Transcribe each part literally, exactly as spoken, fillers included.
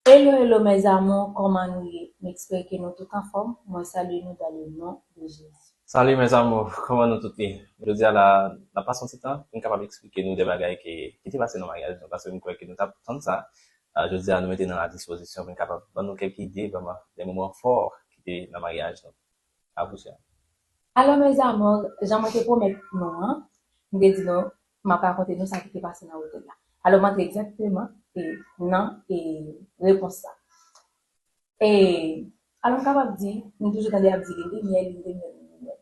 Hello, hello, mes amours, kòman nou ye? M espere ke nou tout anfòm. Mwen salye nou dans le nom de Jésus. Salut mes amours, kòman nou tout ye? Jodi a la, n ap pase yon ti tan pou n kapab eksplike nou de bagay ke, ki te pase nan maryaj nou, paske m kwè ke nou t ap tann sa. Ah, jodi a, nou mete nan la dispozisyon pou n kapab ban nou kèk ide, vrèman, de moman fò ki te nan maryaj nou. A vous, chère. Alò, mes amours, jan mwen te pwomèt nou an, m te di nou, m ap rakonte nou sa ki te pase nan otèl la. Alò, m antre egzakteman e, nan e, repons sa. E, alò, m kapab di, m toujou tande y ap di, lin de myèl, lin de myèl, lin de myèl.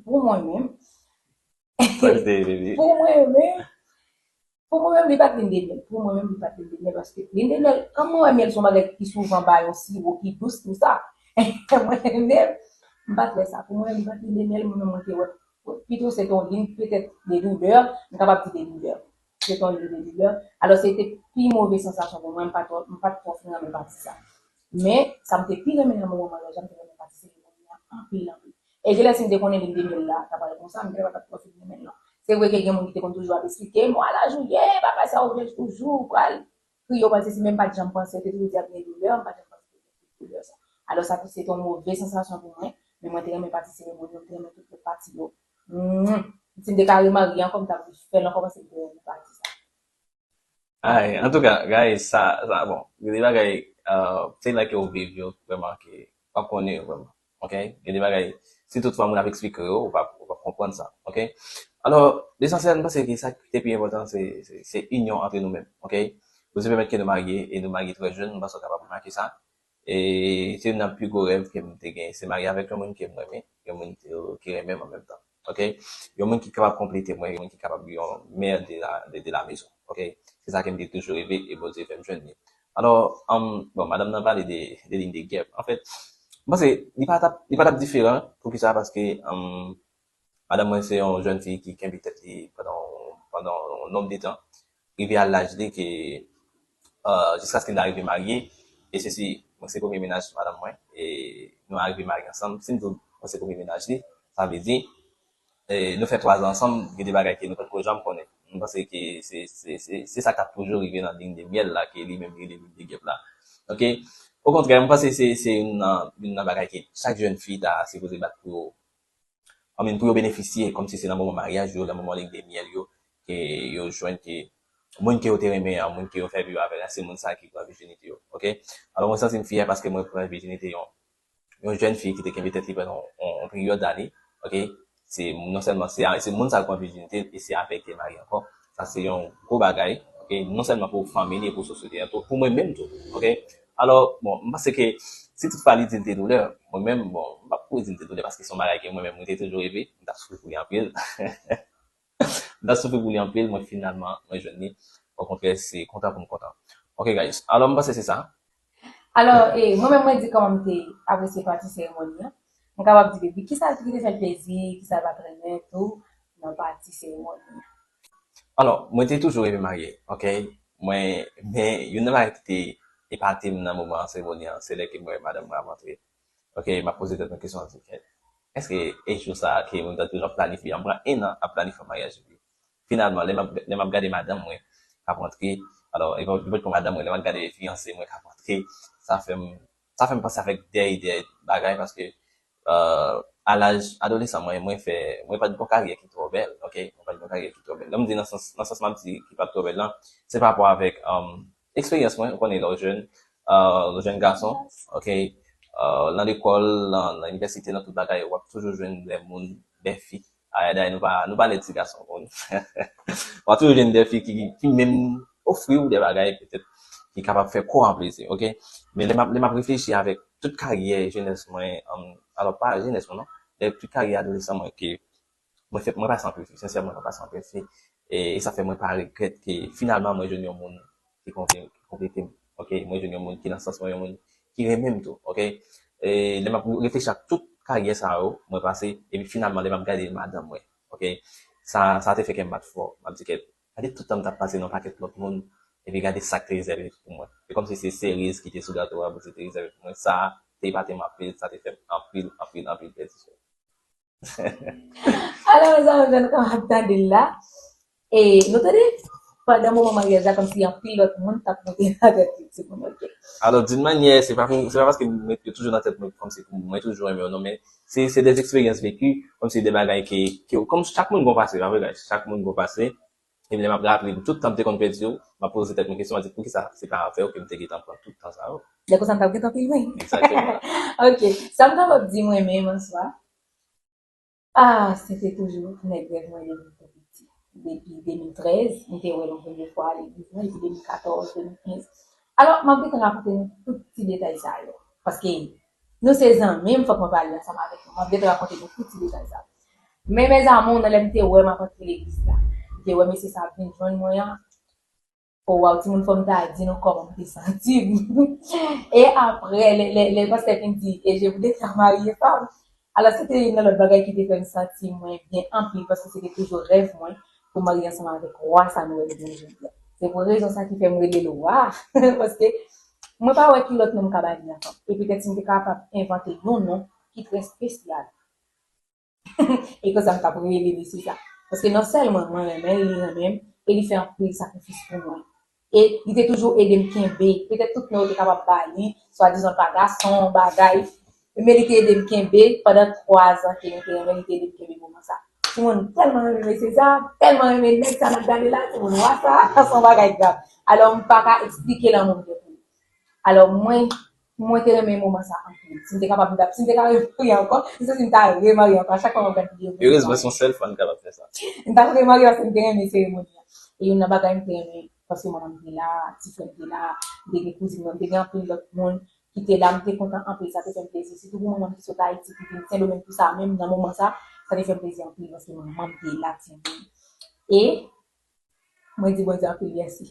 Pou mwen menm, pou mwen menm, Pou mwen menm, li pa t lin de myèl. Pou mwen menm, li pa t lin de myèl. Paske lin de myèl, kan mwen wè myèl se yon bagay ki souvan ba yon siwo ki dous konsa, mwen menm, m pa t wè sa. Pou mwen menm, li pa t lin de myèl, mwen menm, mwen te wè. Pito se te yon lin petèt de doulè, m kapab di de doulè. Se te yon lin de doulè. Alò, se te pi move sansasyon pou mwen, m pa t, m pa t twò fin renmen pati sa. Men, sa m te pi renmen nan moman maryaj la, m te renmen pati seremoni an anpil, anpil. E genlè si m te konnen lin de myèl la ta pral konsa, m genlè pa t ap twò fin renmen l non. Se vre ke gen moun ki te konn toujou ap eksplike m, "Bon, a laj ou ye, bagay sa ou vle toujou pral kriye, ou pral sesi," men m pa t janm panse, yo te toujou di ap gen doulè, m pa t janm panse ke gen doulè sa. Alò sa se te yon move sansasyon pou mwen, men mwen te renmen pati seremoni yo, m te renmen tout lòt pati yo. Mm. Si m te ka remarye ankò, m t ap refè l ankò paske m te renmen pati sa. Ay, antouka, guys, sa, sa, bon, gen de bagay, uh, se lè ke w viv yo, vrèman, ke w ap konnen yo, vrèman, ok? Gen de bagay, si tout fwa moun ap eksplike yo, ou p ap, ou p ap konprann sa, ok? Alò, lesansyèl, m panse ke sa ki te pi enpòtan, se, se, se inyon antre nou menm, ok? Bondye pèmèt ke nou marye, e nou marye trè jèn, m panse w kapab remake sa. E se youn nan pi gwo rèv ke m te gen, se marye avèk yon moun ke m renmen, yon moun ke, ki renmen m an menm tan. Ok? Yon moun ki kapab konplete mwen, yon moun ki kapab yon mè de la, de, de la maison. Ok? Se sa ke m te toujou reve e Bondye fè m jwenn li. Alò, um, bon, madanm nan pale de, de ligne de guerre. Anfèt, m panse li pa t ap, li pa t ap diferan. Poukisa? Paske, um, madanm mwen se yon jèn fi ki kenbe tèt li pandan, pandan yon nonb de tan. Rive a laj li ke, euh, jiskaske l arive marye, e sesi, mwen se premye mennaj madanm mwen, e nou arive marye ansanm. Si m di w mwen se premye mennaj li, sa vle di, e nou fè twa zan ansanm, gen de bagay ke nou potko janm konnen. M panse ke se, se, se, se sa k ap toujou rive nan ligne de miel la, ke li menm li rele ligne de guêpe la. Ok? Okontrè, m panse se, se youn nan, youn nan bagay ke chak jèn fi ta sipoze bat pou yo, I mean, pou yo benefisye, kòmsi se nan moman maryaj yo, nan moman ligne de miel yo, ke yo jwenn ke moun ke yo te renmen an, moun ke yo fè vi yo avè l, se moun sa ki pran vijinite yo. Ok? Alò, mwen santi m fyè paske mwen pran vijinite yon, yon jèn fi ki te kenbe tèt li pandan yon, yon, yon peryòd ane. Ok? Se, non sèlman se, se moun sa ki pran vijinite l, e se avè l ke l marye ankò. Sa se yon gwo bagay. Ok? Non sèlman pou fanmi li e pou sosyete an tou, pou mwen menm tou. Ok? Alò, bon, m panse ke si toutfwa li di l te doulè, mwen menm, bon, m p ap kouri di l te doulè paske se yon bagay ke mwen menm, mwen te toujou reve, m t ap soufri pou li anpil. M t ap soufri pou li anpil, mwen finalman, mwen jwenn li. Okontrè, se kontan pou m kontan. Ok, guys. Alò, m panse se sa. Alò, e, mwen menm, mwen di kòman m te apresye pati seremoni an. M kapab di depi kisa ki te fè l plezi, kisa l pa t renmen tou nan pati seremoni an. Alò, mwen te toujou reve marye, ok? Mwen, men, youn nan bagay ki te epate m nan moman seremoni an, se lè ke mwen, madanm mwen ap antre. Ok, m ap poze tèt mwen kesyon an, di, "Kèt, èske e jou sa a ke mwen ta toujou ap planifye, m pran en an ap planifye maryaj epi finalman, lè m ap, lè m ap gade madanm mwen k ap rantre, alò, e pa, e pa t pou madanm mwen, lè m ap gade fiyanse mwen k ap rantre, sa fè m, sa fè m panse avèk dèyè, dèyè bagay, paske, euh, a laj adolesan mwen, mwen fè, mwen pa t gon karyè ki twò bèl, ok? Mwen pa t gon karyè ki twò bèl. Lè m di nan sans, nan sans m ap di ki pa t twò bèl lan, se pa rapò avèk, um, eksperyans mwen, ou konnen lè w jèn, euh, jèn gason, ok, euh, nan lekòl, nan, nan inivèsite, nan tout bagay, w ap toujou jwenn de moun, de fi. Ay, dayè, nou pa, nou pa lè ti gason, bon. W ap toujou jwenn de fi ki, ki menm ofri w de bagay, petèt, ki kapab fè kò an plezi, ok? Men lè m ap, lè m ap reflechi avèk tout karyè jenès mwen, um, alò, pa jenès mwen, non, lè tout karyè adolesan mwen ke mwen fè, mwen pase anpil fi, sensèman, mwen pase anpil fi. E, e sa fè mwen pa regrèt ke finalman mwen jwenn yon moun ki konvle, ki konplete m. Ok, mwen jwenn yon moun ki nan sans mwen, yon moun ki renmen m tou. Ok, e lè m ap reflechi ak tout karyè sa yo mwen pase, epi finalman lè m ap gade madanm mwen, ok, sa, sa te fè kè m bat fò. M ap di, "Kèt, gade tout tan m t ap pase nan pakèt lòt moun, epi gade sa k te rezève pou mwen." E kòmsi se seriz ki te sou gato a, Bondye te rezève pou mwen. Sa te epate m anpil, sa te fè m anpil, anpil, anpil plezi. Alò, mezanmi, jan nou kapab tande l la, e nou tande, pandan moman maryaj la, kòmsi anpil lòt moun t ap monte nan tèt li, timoun, ok. Alò, d'une manière, se pa, se pa paske m met yo toujou nan tèt mwen, kòmsi mwen toujou renmen yo, non, men se, se des expériences vécues, kòmsi de bagay ke, ke, kòm chak moun gon pase, pa vre, guys? Chak moun gon pase. E lè m ap raple m tout tan m te konn pèdi yo, m ap poze tèt mwen kesyon, m ap di, "Poukisa se pa avè w ke m te gentan pran tout tan sa yo?" Lè konsa, m t ap gentan pi lwen. Exactement. Ok, sa m kapab di mwen menm an swa, ah, se te toujou nèg rèv mwen depi m tou piti. Depi de mil trèz, m te wè l yon premye fwa legliz la, epi de mil katòz, de mil kenz. Alò, m ap gentan rakonte nou tout ti detay sa yo. Paske nou se zanmi m, fòk mwen pale ansanm avèk nou. M ap gentan rakonte nou tout ti detay sa yo. Men, mes amours, nan lè m te wè m ap antre legliz la, m te wè mesye sa ap vin jwenn mwen an. O, waw, timoun, fò m ta di nou kòman m te santi m. E apre, lè, lè, lè pastè fin di, "Et je voudrais te marye fanm." Alò, se te youn nan lòt bagay ki te fè m santi mwen byen anpil, paske se te toujou rèv mwen pou m marye ansanm avèk wa sa nou wè nou jodi a. Se pou rezon sa ki fè m rele l wa, paske mwen pa wè ki lòt non m ka ba li ankò. E petèt si m te kapab envante yon non ki trè espesyal, e konsa m t ap rele mesye sa. Paske non sèlman mwen renmen l, li renmen m, e li fè anpil sakrifis pou mwen. E li te toujou ede m kenbe. Petèt tout non yo te kapab ba li, swadizan l pa gason, bagay. Men li te ede m kenbe pandan twa zan ke nou te renmen, li te ede m kenbe moman sa. Timoun, m tèlman renmen mesye sa, tèlman renmen nèg sa n ap gade la, timoun, wa sa, se yon bagay grav. Alò, m pa ka eksplike lanmou m gen pou li. Alò, mwen, mwen te renmen moman sa anpil. Si m te kapab, m t ap, si m te ka remarye ankò, m santi m ta remarye ankò. A chak fwa m ap gade videyo, m Erezman, se yon sèl fwa n kapab fè sa. M t ap remarye paske m te renmen seremoni an. E youn nan bagay m te renmen, paske manman m te la, ti frè m te la, m te gen kouzin mwen, m te gen anpil lòt moun ki te la, m te kontan anpil, sa te fè m plezi. Sitou pou manman m ki sot Ayiti, ki vin Sendomeng, tou sa, menm nan moman sa, sa te fè m plezi anpil, paske manman m te la, timoun. E mwen di Bondye anpil mèsi.